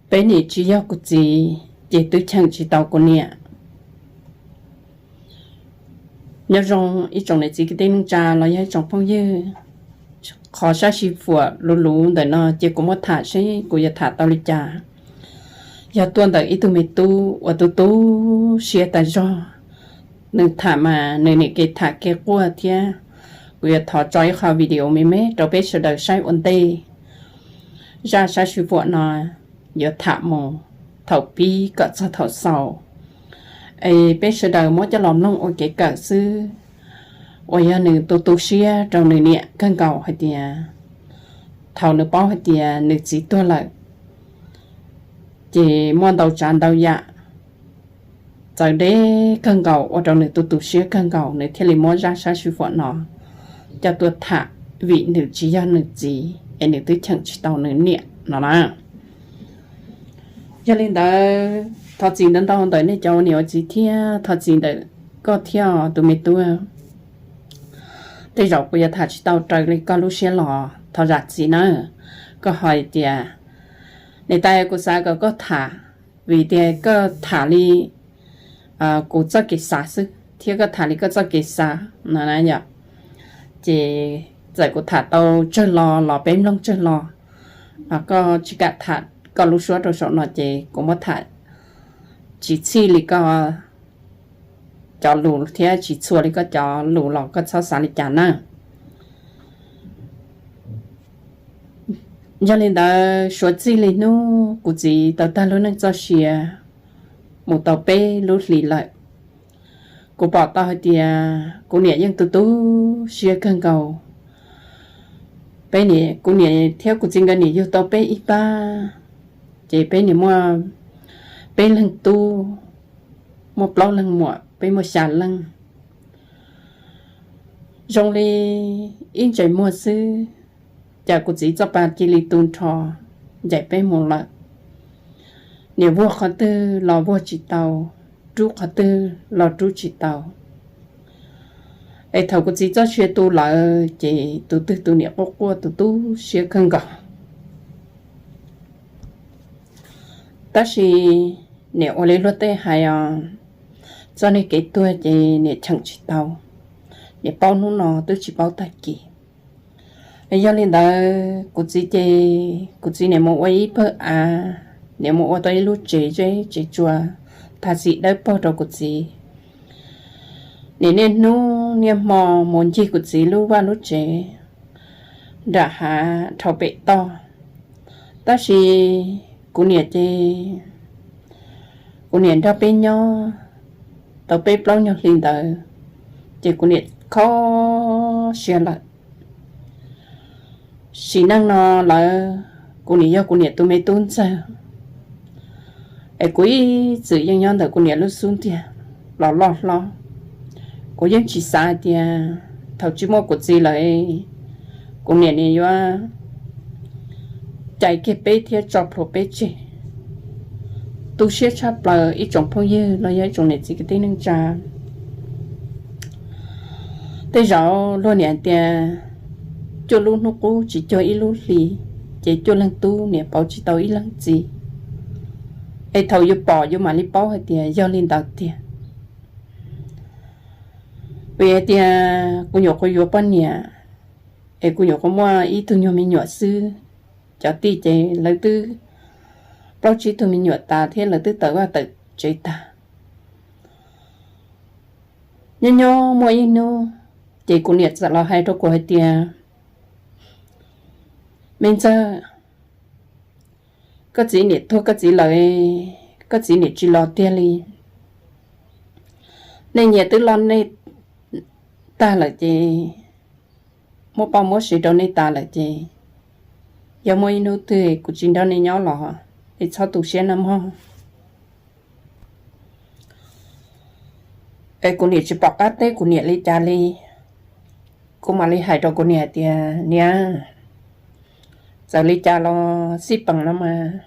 Peb niam tsis yog kuv txiv ces twb cheem tsis tau kuv niam. Nyob zoo ib tsoom niam txiv kwv tij neej tsa los yog ib tsoom phooj ywg, qhov sab sij huam luv luv ntawm no ces kuv muab tham seb kuv yuav tham tau li cas. Yog tuaj ntawm ib tug me tub uas tu tu siab tas zog, nws tham mas nws niam kev tham kev quaj thiab. Kuv yuav thov tso ib qho video me me rau peb sawv daws saib ua ntej. Zaj sab sij huam no yuav tham mus thaum pib kom txog thaum xaus, es peb sawv daws muab coj los mloog ua kev kawm xwb. Uas yog nws tu tu siab rau nws niam kawg nkaus hais tias thaum nws paub hais tias nws txiv tuag lawm, ces muaj ntau tsav ntau yam txawv deb kawg nkaus ua rau nws tu tu siab kawg nkaus, nws thiaj li muab zaj sab sij huam no coj tuaj tham, vim nws tsis yog nws txiv es nws twb cheem tsis tau nws niam no na. Yog li ntawd thov txim ntau ntau ntawm nej cov ua niam ua txiv thiab thov txim ntawm koj thiab tus me tub. Tej zaum kuv yuav tham tsis tau raws li koj lub siab los thov zam txim nawb. Koj hais tias, niam tais, kuv xav kom koj tham, vim tias koj tham li kuv txoj kev xav xwb thiab koj tham li koj txoj kev xav no na yom. Ces txawm kuv tham tau tsawg lo los peb mloog tsawg lo, koj tsis kam tham koj lub suab rau saum no ces kuv muab tham tsis txhij li koj cov lus thiab tsis txhua li koj cov lus los koj txhob xav li cas na. Yog li ntawd suav txij li hnub kuv txiv tau tag lub neej txoj sia mus tau peb lub hlis lawm, kuv pom tau hais tias kuv niam yeej tu tu siab kawg nkaus. Peb, kuv niam thiab kuv txiv nkawd niam yug tau peb ib pab, ces peb niam muaj peb leeg tub, muaj plaub leeg muam, peb muaj xya leej. Zoo li ib ntsais muag xwb, cas kuv txiv txoj pa cia li tu nrho ncaim peb mus lawm. Niam vuag qhov twg los vuag tsis tau, rub qhov twg los rub tsis tau. Es thaum kuv txiv txoj sia tu lawm ces tus twg tus niam quaj quaj tu tu siab kawg nkaus. Tab sis niam ua li luag tej hais os, txoj niag kev tuag ces niam cheem tsis tau, niam paub hnub no twb tsis paub tag kis. Yog li ntawd kuv txiv ces kuv txiv niam mus ua ib pawg av, niam mus ua tau ib lub tsev zeb tsev tsua, tag xim dawb paug rau kuv txiv. Niam niaj hnub niaj hmo mus ncig kuv txiv lub vaj lub tsev nram hav dhau pem toj. Tab sis kuv niam ces, kuv niam nrog peb nyob tau peb plaub nyuag hli ntawd, ces kuv niam kho siab lawm. Sim neej no lawm, kuv niam yog kuv niam tus me tub ntxawg, es kuv ib txwm yeej nyob ntawm kuv niam lub xub ntiag los loj hlob. Kuv yeej tsis xav hais tias thaum tsis muaj kuv txiv lawm, kuv niam nim yuav cais kiag peb thiab tso plhuav peb tseg. Tu siab tshaj plaws ib tsoom phooj ywg los yog ib tsoom niam txiv kwv tij neej tsa. Tej zaum luag niam hais tias cuaj lub hnub qub tsis cuag ib lub hli, ces cuaj leeg tub niam pauv tsis tau ib leeg txiv. Es thaum yuav pom yuav mam li paub hais tias yog li ntawd tiag. Vim hais tias kuv nyuam qhuav yuav poj niam, es kuv nyuam qhuav muaj ib tug nyuag me nyuam xwb. Cov tij ces lawv twb plaub tsib tug me nyuam tas thiab lawv twb tawm vaj tawm tsev tag. Nyob nyob muaj ib hnub, ces kuv niam txawm los hais rau kuv hais tias, me ntxawg, koj txiv niam tuag koj txiv lawm, koj txiv niam tsis los tiag li. Nej nyias twb loj nej tag lawm ces, muab poj muab sev rau nej tas lawm ces, yog muaj ib hnub twg kuv tsis nrog nej nyob los, nej txhob tu siab nawb mog. Es kuv niam tsis pom qab teb kuv niam li cas li. Kuv mam li hais rau kuv niam hais tias, niam, txawm li cas los xij peem no mas,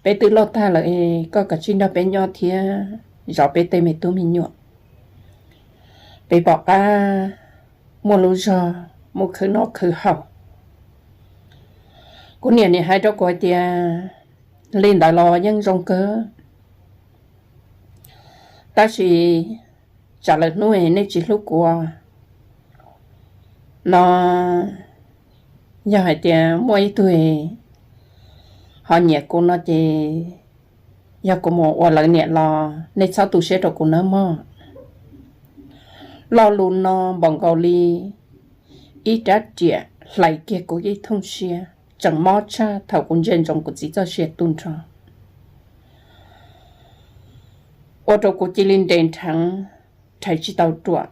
peb twb loj tag lawm, koj kav tsij nrog peb nyob thiab zov peb tej me tub me nyuam. Peb pom qab muaj lub zog, muaj khwv noj khwv haus. Kuv niam nim hais rau kuv hais tias, li ntawd los yeej zoo kawg. Tab sis tsam lawm hnub nej tsis hlub kuv no, yog hais tias muaj ib tug ho nyiam kuv no ces yog kuv mus ua lawv niam los nej txhob tu siab rau kuv nawb mog. Lo lus no npaum nkaus li ib rab riam hlais kiag kuv ib thooj siab, tseem mob tshaj thaum kuv ntsia ntsoov kuv txiv txoj sia tu nrho, ua rau kuv cia li nres nrheev, rhais tsis tau ruam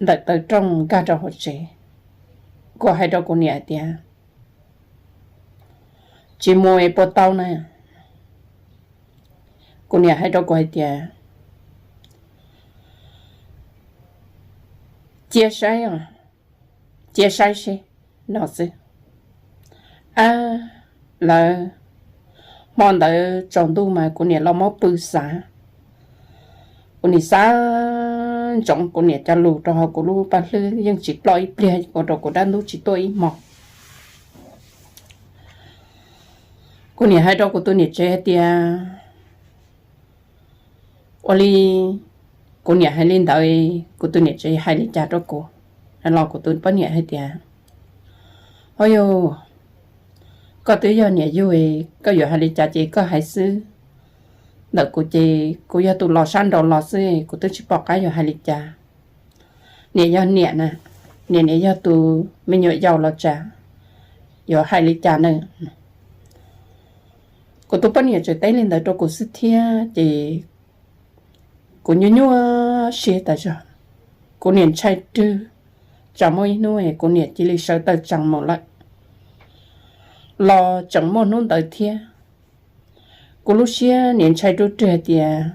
ntawm taw rooj nkag rau hauv tsev. Kuv hais rau kuv niam hais tias, tsis mus es puas tau na? Kuv niam hais rau kuv hais tias, cia saib os, cia saib seb no xwb. Ab, lawv, hmo ntawd tsaus ntuj mas kuv niam los muab pw xav. Kuv niam xav ntsoov kuv niam cov lus rau hauv kuv lub paj hlwb yeej tsis ploj ib pliag, ua rau kuv dab ntub tsis tuaj ib hmo. Kuv niam hais rau kuv tus niam tsev hais tias, ua li, kuv niam hais li ntawd, kuv tus niam tsev hais li cas rau kuv? Los kuv tus poj niam hais tias, o yog, koj twb yog niam yug, koj yuav hais li cas ces koj hais xwb. Ntawm kuv ces kuv yog tus los sab nraud los xwb, kuv twb tsis pom qab yuav hais li cas. Niam yog niam na, niam niam yog tus me nyuam yaus los tsam yuav hais li cas na. Kuv tus poj niam tseem teb li ntawd rau kuv xwb thiab ces kuv nyuaj nyuaj siab tas zog. Kuv niam ntshai rwg, tsam muaj ib hnub kuv niam cia li sawv taw tsees mus lawm los tseem muaj hnub ntawd thiab. Kuv lub siab niam ntshai rwg rwg hais tias,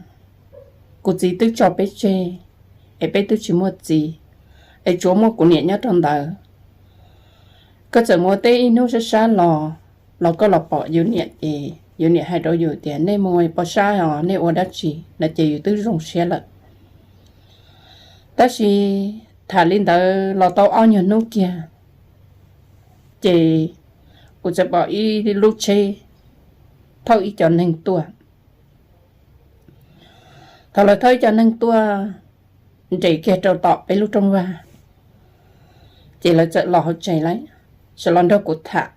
kuv txiv twb tso peb tseg, es peb twb tsis muaj txiv, es tsuav muaj kuv niam nyob rau ntawd. Koj txawm mus teb ib hnub sab sab los, los koj los pom yus niam ces yus niam hais rau yus tias, nej mus pov sab os, nej ua dab tsi no ces yus twb zoo siab lawm. Tab sis tham li ntawd los tau ob nyuag hnub kiag, ces kuv txawm pom ib lub tsheb thauj ib co neeg tuaj. Thaum lawv thauj ib co neeg tuaj nres kiag rau tom peb lub rooj vag, ces lawv txawm los hauv tsev lawm, txawm los nrog kuv tham.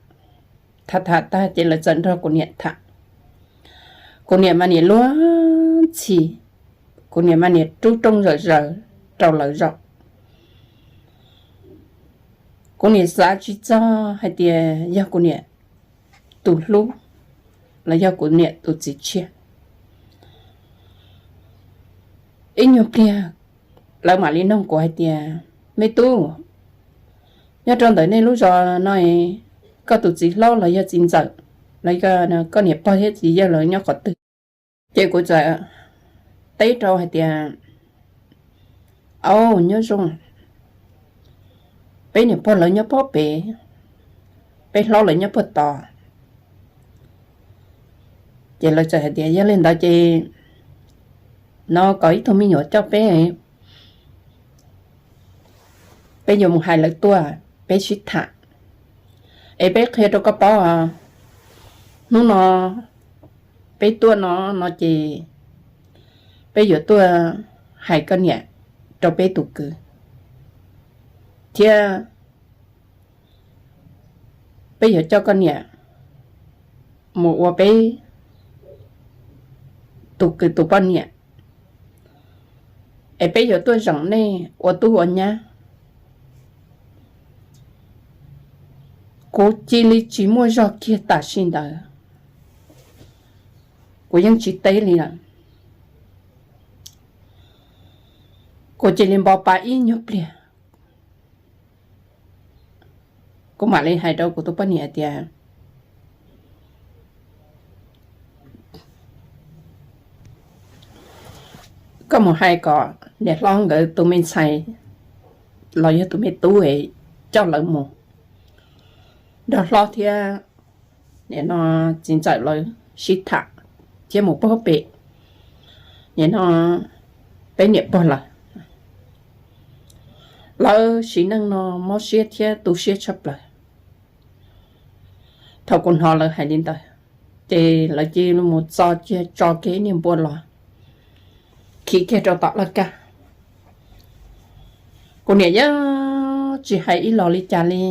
Tham tham tag ces lawv txawm nrog kuv niam tham. Kuv niam mas niam luag ntxhi, kuv niam mas niam rub rooj zawm zaws rau lawv zaum. Kuv niam xav tsis txog hais tias yog kuv niam tus hlub los yog kuv niam tus txiv tshiab. Ib nyuag pliag lawv mam li nug kuv hais tias, me tub, nyob rau ntawm nej lub zos no, koj tus txiv hlob los yog txiv ntxawm, los yog koj niam pog thiab txiv yawg lawv nyob qhov twg? Ces kuv txawm teb rau hais tias, au, nyob zoo, peb niam pog lawv nyob pob pem, peb hlob lawv nyob puag tod. Ces lawv txawm hais tias, yog li ntawd ces no kom ib tug me nyuam coj peb, peb yuav mus hais lawv tuaj, peb sib tham. Es peb qhia rau koj paub, hnub no peb tuaj no, no ces peb yuav tuaj hais koj niam rau peb tus kwv, thiab peb yuav coj koj niam mus ua peb tus kwv tus poj niam, es peb yuav tuaj zeem nej ua tub ua nyab. Kuv cia li tsis muaj zog kiag tam sim ntawd, kuv yeej tsis teb li lawm. Kuv cia li npo pa ib nyuag pliag, kuv mam li hais rau kuv tus poj niam tias, koj mus hais kom niam hlob nkawd tus me ntxhais los yog tus me tub coj lawv mus nrog hlob thiab nim no txiv ntxawm lawv sib tham thiab mus puag pem nim no peb niam pog lawv. Lawv sim neej no mob siab thiab tu siab tshaj plaws thaum kuv hnov lawv hais li ntawd. Ces lawv cia li mus txo kiag tso kiag ib niag npua los khi kiag rau tom laj kab. Kuv niam yeej tsis hais ib los li cas li.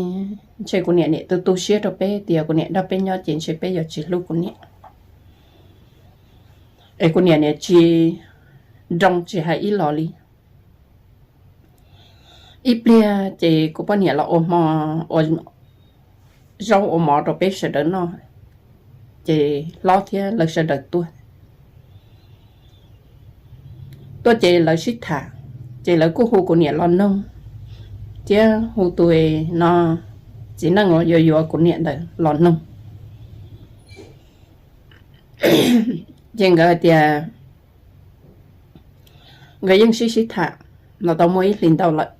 Ntshe kuv niam niam tu tu siab rau peb tias kuv niam nrog peb nyob ces ntshe peb yuav tsis hlub kuv niam, es kuv niam niam tsis nroo tsis hais ib los li. Ib pliag ces kuv poj niam los ua hmo, ua zaub ua mov rau peb sawv daws noj, ces hlob thiab lawv sawv daws tuaj. Tuaj ces lawv sib tham, ces lawv kuj hu kuv niam los noog, thiab hu tus no txiv neej uas yuav yuav kuv niam ntawd los noog. Ces nkawd hais tias nkawd yeej sib sib tham los tau muaj ib hlis ntau lawm,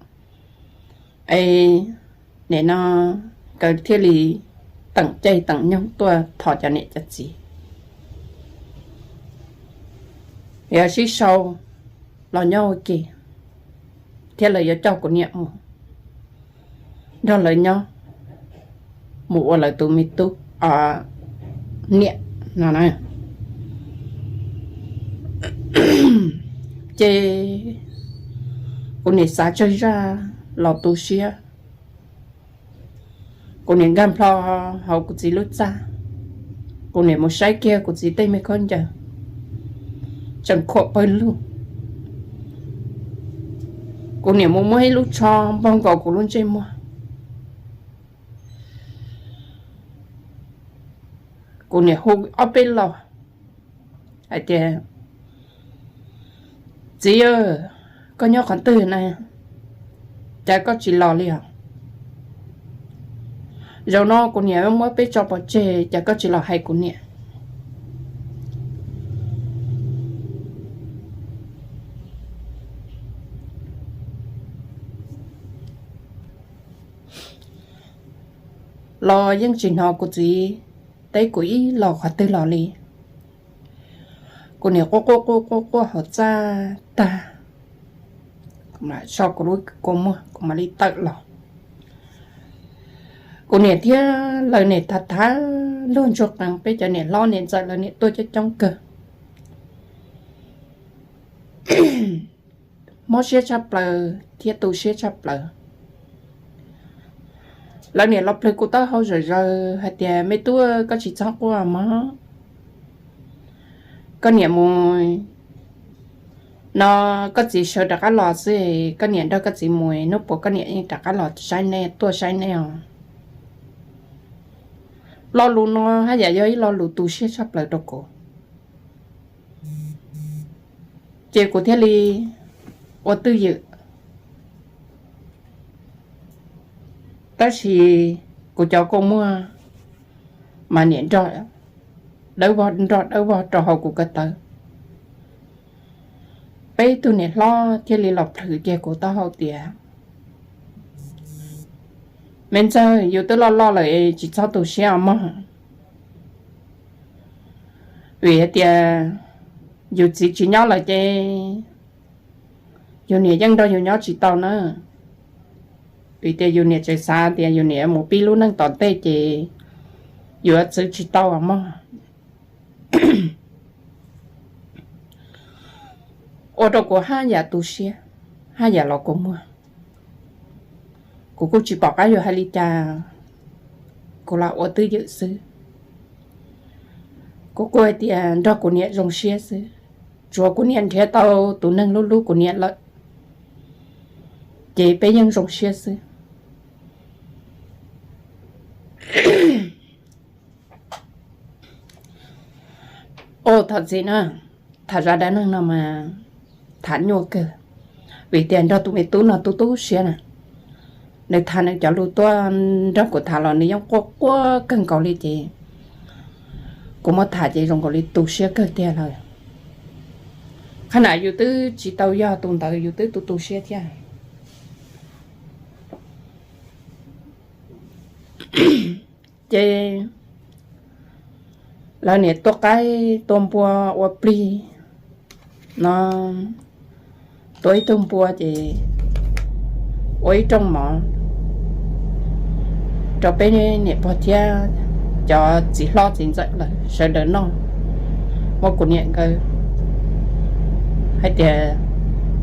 es nim no nkawd thiaj li teem caij teem nyoog tuaj thov cov niam cov txiv, yog sib sau los nyob ua ke, thiab lawv yuav coj kuv niam mus nrog lawv nyob, mus ua lawv tus me tub niam no na. Ces kuv niam xav tsawg zaj los tu siab. Kuv niam nkag nplho hauv kuv txiv lub txaj, kuv niam mus saib kiag kuv txiv tej me khaub ncaws tseem khuam pawg lug. Kuv niam mus muab ib lub tsho npog nkaus kuv lub ntsej muag. Kuv niam hu ob peb los hais tias, txiv, koj nyob qhov twg na, cas koj tsis los li os? Zaum no kuv niam muab peb tso pov tseg, cas koj tsis los hais kuv niam? Los yeej tsis hnov kuv txiv teb kuv ib los qhov twg los li. Kuv niam quaj quaj quaj quaj quaj hauv txaj tag, so kuv lub kua muag kuv mam li tawm los. Kuv niam thiab lawv niam tham tham luag ntsuag qees, peb cov niam hlob niam ntxawm lawv niam tuaj coob coob kawg. Mob siab tshaj plaws thiab tu siab tshaj plaws. Lawv niam los plhws kuv taub hau zawm zaws hais tias, me tub, koj tsis txhob quaj mog. Koj niam mus no, koj txiv sawv rov qab los xwb, koj niam nrog koj txiv mus, hnub puas koj niam yeej rov qab los saib nej, tuaj saib nej os. Lo lus no haj yam yog ib lo lus tu siab tshaj plaws rau kuv. Ces kuv thiaj li ua twj ywm, tab sis kuv cov kua muag mas niam nrog dawb vog nrog dawb vog rau hauv kuv ko taw. Peb tug niam hlob thiaj li los plhws kiag kuv taub hau tias, me ntxawg, yus twb loj loj lawm es tsis txhob tu siab os mog, vim hais tias yus txiv tsis nyob lawm ces yus niam yeej nrog yus nyob tsis tau na. Vim tias yus niam tseem xav tias yus niam mus pib lub neej tom ntej ces yus yuav txwv tsis tau os mog. Ua rau kuv haj yam tu siab, haj yam los kua muag. Kuv kuj tsis pom qab yuav hais li cas, kuv lam ua twj ywm xwb. Kuv kuj hais tias nrog kuv niam zoo siab xwb, tsuav kuv niam nrhiav tau tus neeg hlub hlub kuv niam lawm, ces peb yeej zoo siab xwb. Ua thov txim na, tham zaj dab neeg no mas tham nyuaj kawg, vim tias nrog tus me tub no tu tu siab na, nws tham nws cov lus tuaj nrog kuv tham los nws yeej quaj quaj kawg nkaus li ces kuv muab tham ces zoo nkaus li tu siab kawg tiag lawm. Qhov na yus twb tsis tau yog tus ntawd yus twb tu tu siab thiab. Ces lawv niam tua qaib tua npua ua plig no, tua ib tug npua ces ua ib rooj mov rau peb niam pog thiab cov txiv hlob txiv ntxawm lawv sawv daws noj, muab kuv niam nkawd hais tias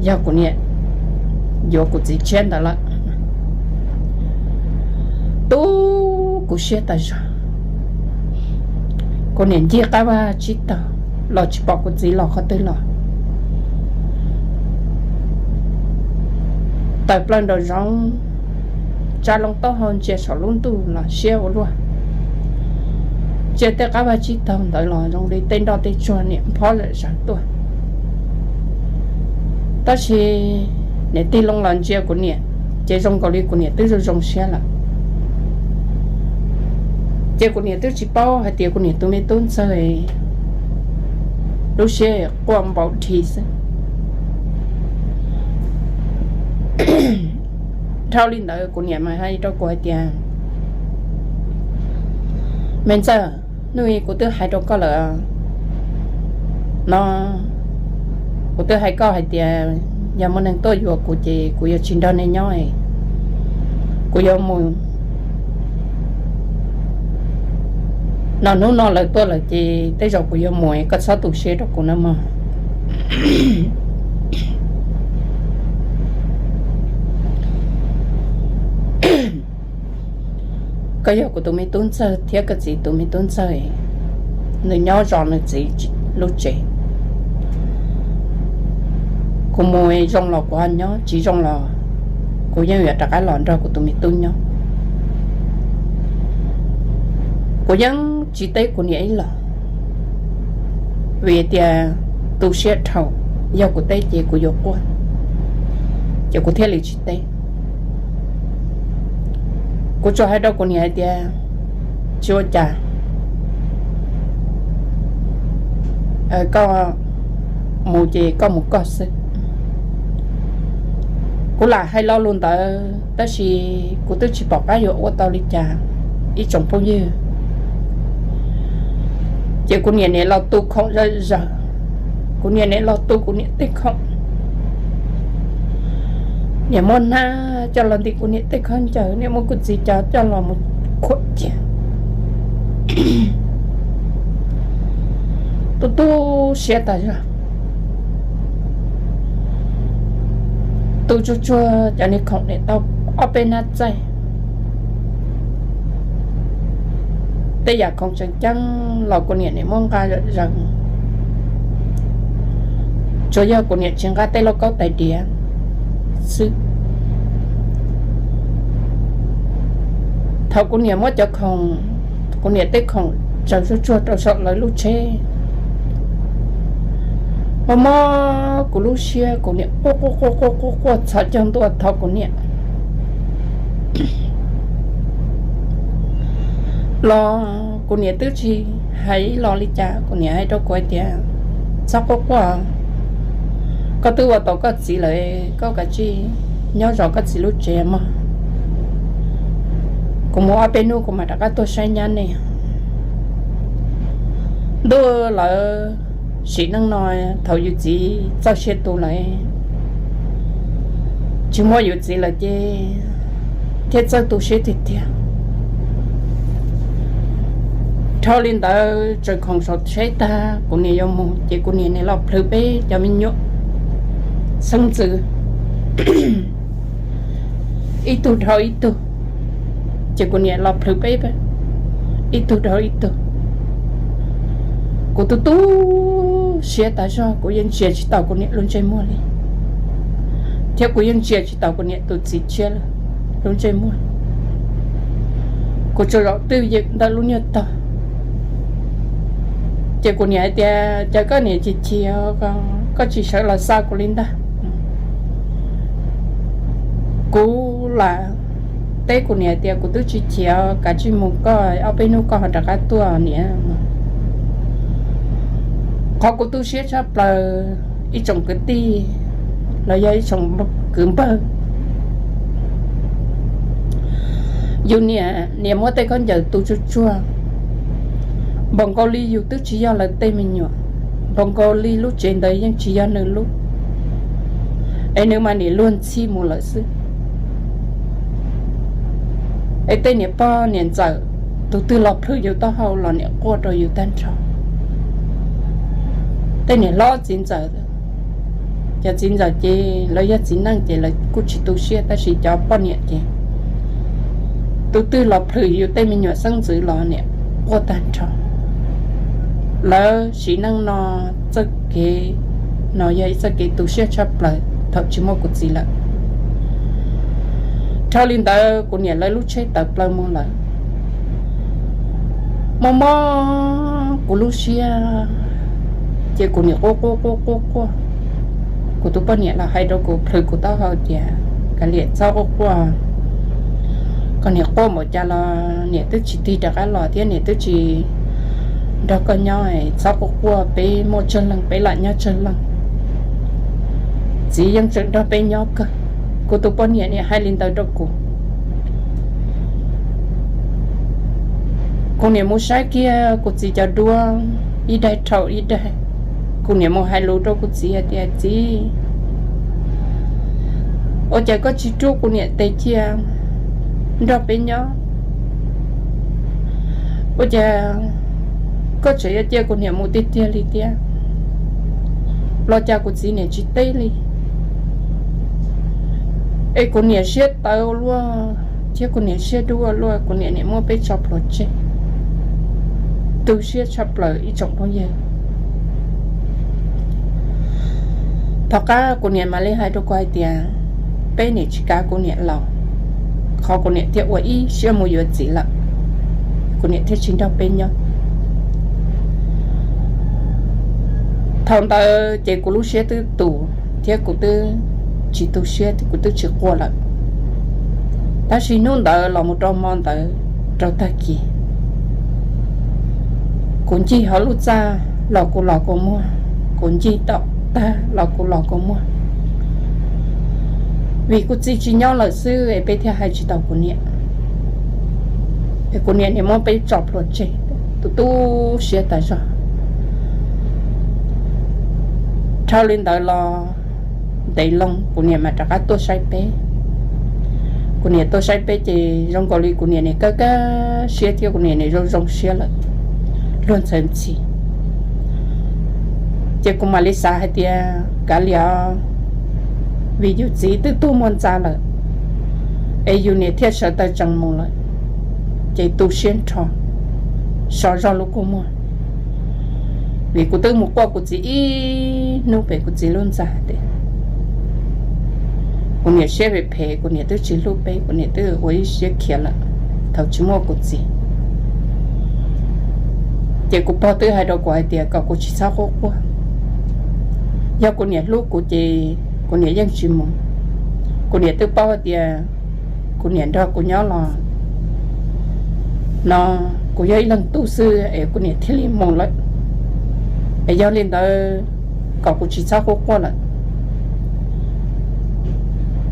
yog kuv niam yuav kuv txiv tshiab ntawd lawm. Tu kuv siab tas zog. Kuv niam ncig qab vaj tsib taug los tsis pom kuv txiv los qhov twg los. Tawm plaws nraum zoov, tsa loo taub hau ntsia saum lub ntuj los siab ua luaj. Ntsia tej qab vaj tsib taug ntawd los zoo li tej nroj tej tsuag niam phob zam zaws tuaj. Tab sis niam tig loo los ntsia kuv niam, ces zoo nkaus li kuv niam twb zoo zoo siab lawm. Ces kuv niam twb tsis paub hais tias kuv niam tus me tub ntxawg lub siab quaj npaum dhi xwb. Dhau li ntawd kuv niam mas hais rau kuv hais tias, me ntxawg, hnub i kuv twb hais rau koj lawm no, kuv twb hais koj hais tias yog muaj neeg tuaj yuav kuv ces kuv yuav tsis nrog nej nyob, kuv yuav mus no. Hnub no lawv tuaj lawm ces tej zaum kuv yuav mus, koj txhob tu siab rau kuv nawb mog. Koj yog kuv tus me tub ntxawg thiab koj txiv tus me tub ntxawg, nws nyob zov nws txiv lub tsev. Kuv mus zoo los kuv ho nyob, tsis zoo los kuv yeej yuav rov qab los nrog kuv tus me tub nyob. Kuv yeej tsis teb kuv niam ib los, vim tias tu siab dhau, yog kuv teb ces kuv yuav quaj, ces kuv thiaj li tsis teb. Kuv tsuas hais rau kuv niam hais tias, tsis ua cas, koj mus ces koj mus koj xwb. Kuv lam hais lo lus ntawd tab sis kuv twb tsis pom qab yuav ua tau li cas ib tsoom phooj ywg. Ces kuv niam nim los tu khoom zom zaws, kuv niam nim los tu kuv niam tej khoom, niam muab hnab coj los ntim kuv niam tej khaub ncaws, niam muab kuv txiv cov coj los mus khuam cia. Tu tu siab tas zog. Tu tsuag tsuag cov niag khoom niam tau ob peb hnab txaij. Tej yam khoom tseem ceeb los kuv niam nim muab nqa zom zaws, tsuas yog kuv niam tsis nqa tej lauj kaub tais diav xwb. Thaum kuv niam muab cov khoom, kuv niam tej khoom tsaws tsuag tsuag rau saum lawv lub tsheb, mob mob kuv lub siab, kuv niam quaj quaj quaj quaj quaj txhos caug ntua thov kuv niam los kuv niam twb tsis hais ib los li cas. Kuv niam hais rau kuv hais tias, txhob quaj quaj, koj twb ua tau koj txiv lawm, koj kav tsij nyob zov koj txiv lub tsev mog. Kuv mus ob peb hnub kuv mam rov qab tuaj saib nyab nej. Ntuj, lawv sim neej no thaum yus txiv txoj sia tu lawm, tsis muaj yus txiv lawm ces thiaj txawj tu siab tiag tiag. Dhau li ntawd tsaws khoom saum tsheb tag kuv niam yuav mus ces kuv niam nim los plhws peb cov me nyuam xeeb ntxwv ib tug dhau ib tug, ces kuv niam los plhws peb ib tug dhau ib tug. Kuv tu tu siab tas zog, kuv yeej ntsia tsis taus kuv niam lub ntsej muag li, thiab kuv yeej ntsia tsis taus kuv niam tus txiv tshiab lub ntsej muag. Kuv tsuas zaum twj ywm ntawm lub nyuag tog. Ces kuv niam hais tias, cas koj niam chim chim, koj tsis sawv los xa kuv li ntag. Kuv lam teb kuv niam tias, kuv twb tsis chim, kav tsij mus koj, ob peb hnub koj ho rov qab tuaj niam. Qhov kuv tu siab tshaj plaws, ib tsoom kwv tij los yog ib tsoom kwv npawg, yus niam, niam muab tej khaub ncaws tu tsuag tsuag, npaum nkaus li yus twb tsis yog lawv tej me nyuam, npaum nkaus li lub tsev ntawd yeej tsis yog nws lub, es nws mas nim luag ntxhi mus lawm xwb. Es tej niam pog niam ntxawm Tus twg los plhws yus taub hau los niam quaj rau yus tag nrho. Tej niam hlob txiv ntxawm, cov txiv ntxawm ces lawv yog txiv neej ces lawv kuj tsis tu siab, tab sis cov poj niam ces tus twg los plhws yus tej me nyuam xeeb ntxwv los niam quaj tag nrho. Lawv sim neej no txoj kev no yog ib txoj kev tu siab tshaj plaws thaum tsis muaj kuv txiv lawm. Dhau li ntawd kuv niam lawv lub tsheb tawm plaws mus lawm. Mob mob kuv lub siab, ces kuv niam quaj quaj quaj quaj quaj. Kuv tus poj niam los hais rau kuv, plhws kuv taub hau tias, Kav liam, txhob quaj quaj. Koj niam quaj npaum cas los niam twb tsis tig rov qab los thiab niam twb tsis nrog koj nyob, txhob quaj quaj, peb muaj tsawg leej peb lam nyob tsawg leej. Txiv yeej tseem nrog peb nyob kawg. Kuv tus poj niam niam hais li ntawd rau kuv. Kuv niam mus saib kiag kuv txiv cov duab ib daig dhau ib daig. Kuv niam mus hais lus rau kuv txiv hais tias, Txiv, ua cas koj tsis rub kuv niam tes cia nrog peb nyob? Ua cas koj tseem yuav cia kuv niam mus tiag tiag li thiab? Los cas kuv txiv niam tsis teb li? Es kuv niam siab tawv ua luaj thiab kuv niam siab dub ua luaj, kuv niam niam muab peb tso plhuav tseg. Tu siab tshaj plaws ib tsoom phooj ywg. Tom qab kuv niam mam li hais rau kuv hais tias, Peb niam tsis kav kuv niam los, qhov kuv niam thiaj ua ib siab mus yuav txiv lawm, kuv niam thiaj tsis nrog peb nyob. Thaum ntawd ces kuv lub siab twb tus thiab kuv twb tsis tu siab, kuv twb tsis quaj lawm. Tab sis hnub ntawd los mus rau hmo ntawd rau tag kis, kuv ncig hauv lub txaj los kuv los kua muag, kuv ncig tom tag los kuv los kua muag. Vim kuv txiv tsis nyob lawm xwb es peb thiaj hais tsis tau kuv niam. Es kuv niam niam muab peb tso plhuav tseg, tu tu siab tas zog. Dhau li ntawd los ntev loo kuv niam mam rov qab tuaj saib peb. Kuv niam tuaj saib peb ces zoo nkaus li kuv niam niam kawg kawg siab thiab kuv niam niam zoo zoo siab lawm luag ntxhawv ntxhi. Ces kuv mam li xav hais tias kav liam, vim yus txiv twb tuag muag ntxa lawm, es yus niam thiaj sawv taw tsees mus lawm, ces tu siab nrho, sov zog lub kua muag. Vim kuv twb mus quaj kuv txiv ib hnub pem kuv txiv lub ntxa tias kuv niam siab phem phem, kuv niam twb tsis hlub peb, kuv niam twb ua ib siab khiav lawm thaum tsis muaj kuv txiv. Ces kuv pog twb hais rau kuv hais tias kom kuv tsis txhob quaj quaj, yog kuv niam hlub kuv ces kuv niam yeej tsis mus. Kuv niam twb paub hais tias kuv niam nrog kuv nyob los no kuv yog ib leeg tub xwb es kuv niam thiaj li mus lawm. Es yog li ntawd kom kuv tsis txhob quaj quaj lawm.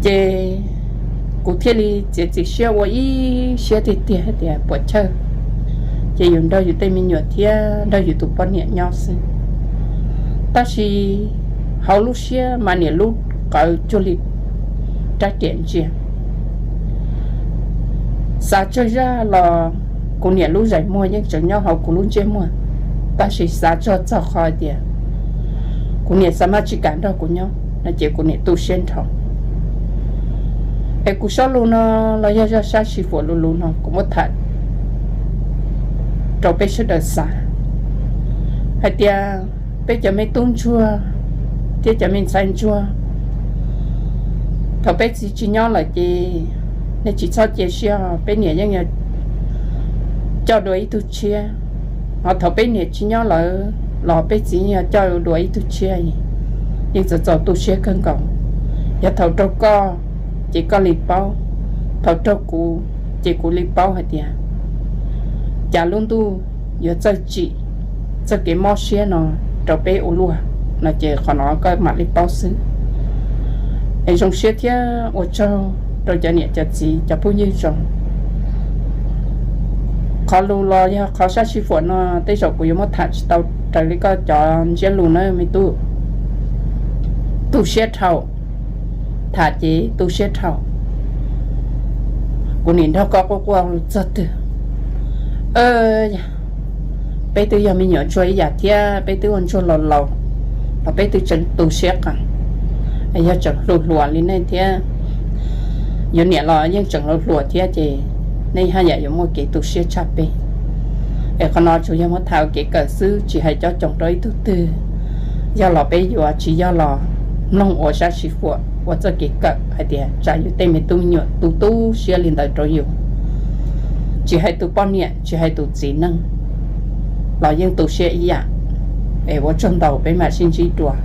Ces kuv thiaj li txiav txim siab ua ib siab tiag tiag hais tias puas chawj, ces yus nrog yus tej me nyuam thiab nrog yus tus poj niam nyob xwb. Tab sis hauv lub siab mas niam lub qawv cuag li rab riam ntsia. Xav tsawg zaj los kuv niam lub zais muag yeej tseem nyob hauv kuv lub ntsiab muag, tab sis xav txog txog qhov tias kuv niam xav mas tsis kam nrog kuv nyob no ces kuv niam tu siab nrho. Es kuv sob lus no los yog zaj sab sib fuam lus lus no kuv muab tham rau peb sawv daws xav hais tias peb cov me tub ntsuag thiab cov me ntxhais ntsuag, thaum peb txiv tsis nyob lawm ces nej tsis txhob cia siab, peb niam yeej yuav coj dua ib tug tshiab. Ho thaum peb niam tsis nyob lawm los peb txiv yeej yuav coj dua ib tug tshiab. Yeej txaus txaus tu siab kawg nkaus. Yog thaum raug koj ces koj li paub, thaum raug kuv ces kuv li paub hais tias cas lub ntuj yuav txawj tsim txoj kev mob siab no rau peb ua luaj no ces qhov no koj mam li paub xwb. Es zoo siab thiab ua tsaug rau cov niam cov txiv cov phooj ywg zoo. Qhov lus los yog qhov sab sib fuam no tej zaum kuv yuav muab tham tsis tau raws li koj cov ntsiab lus na me tub. Tu siab dhau, tham ces tu siab dhau. Kuv nim nrog koj quaj quaj txog twg, Peb twb yog me nyuam ntsuag ib yam thiab, peb twb ua ntsuag laus laus los peb twb tseem tu siab qas, yog tseem hluas hluas li nej thiab. Yuav niam los yeej tseem hluas hluas thiab ces nej haj yam yuav muaj kev tu siab tshaj peb. Es qhov no tsuas yog muab tham ua kev kawm xwb, tsis hais cob coos rau ib tug twg. Yog los peb yuav, tsis yog los mloog ua sab sis fuam ua txoj kev kawm hais tias tsam yus tej me tub me nyuam tu tu siab li ntawd rau yus. Tsis hais tus poj niam tsis hais tus txiv neej los yeej tu siab ib yam. Es ua tsaug ntau, peb mam sib ntsib dua.